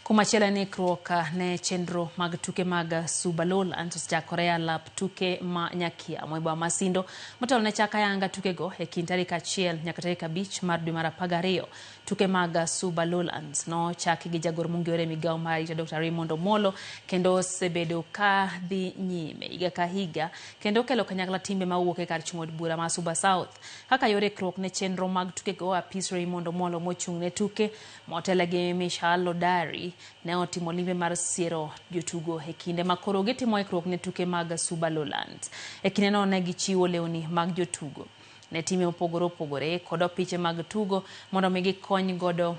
Kumachielo en ikruok ne chenro mag tuke mag Suba Lowlands osechakore e alap tuke ma Nyakia Moiba Masindo motelo ne chak ayanga tukego e kind tarik 1 nyaka tarik 5 mar dwe mar 12. Tuke mag Suba Lowlands nochaki gi jagoro mong'ere e migawo mar arita Dr. Raymond Omolo kendo osebedo ka dhi nyime higa ka higa kendo kelo kanyakla timbe mawuok e kar chung' od bura ma Suba South. Kaka yor ikruok ne chenro mag tukego, apis Raymond Omolo mochung' ne tuke motelo gi Michal Odari ne otimo limbe mar siero jotugo e kinde ma koro gitimo ikruok ne tuke mag Suba Lowlands. E kindeno ne gichiwo lewni mag jotugo ne timbe mopogore opogore kod opiche mag tugo mondo mi gikony godo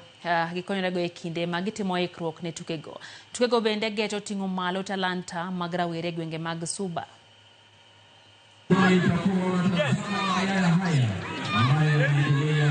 gikonyorego e kinde ma gitimo ikruok ne tukego. Tukego bende geto ting'o malo talanta mag rawere e gwenge mag Suba.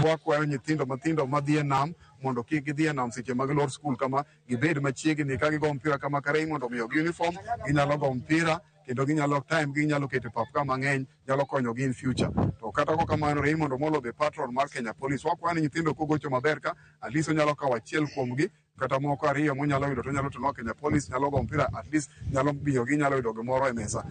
Wakwayo nyithindo mathindo madhi e nam mondo kik gidhi e nam seche mag lor skul kama, gibed machiegni ka gigo mpira kama ka Raymond omiyogi uniform, ginyalo go mpira kendo ginyalo time ginyalo keto e pap ka mang'eny nyalo konyogi in future. To kata kok kamano, Raymond Omolo be patron mar Kenya Police. Wakwayo ni nyithindo kogocho maber ka, at least onyalo kawo achiel kuomgi kata moko ariyo monyalo yudo to onyalo telo Kenya Police nyalo go mpira, at least nyalo miyogi nyalo yudo gimoro e mesa.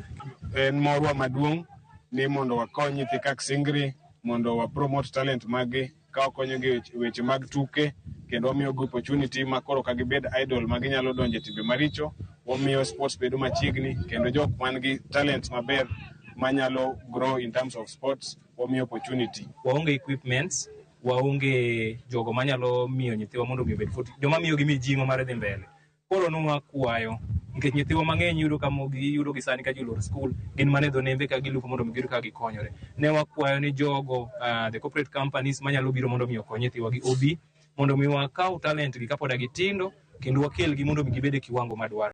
En morwa maduong' ni mondo wakony nyithi Kaksingri mondo wa promote talent maggi ka wakonyogi e weche mag tuke kendo wamiyogi opportunity ma koro ka gibed idle ma ginyalo donjo e timbe maricho. Wamiyo sports bedo machiegni kendo jok man gi talent maber manyalo grow in terms of sports wamiyo opportunity. Waonge equipments, waonge jogo manyalo miyo nyithiwa mondo mi obed fit, joma miyogi mijing'o mar dhi mbele. Koro nwakwayo nikech nyithiwa mang'eny yudo ka giyudo gi sani ka ji olor skul gin mana e dho nembe ka gilupo mondo mi giyud kaka gikonyore. Ne wakwayo ni jogo, the corporate companies manyalo biro mondo mi okony nyithiwa gi obi mondo mi wakaw talent gi kapod gitindo kendo wakelgi mondo mi gibed e kiwango madwarore.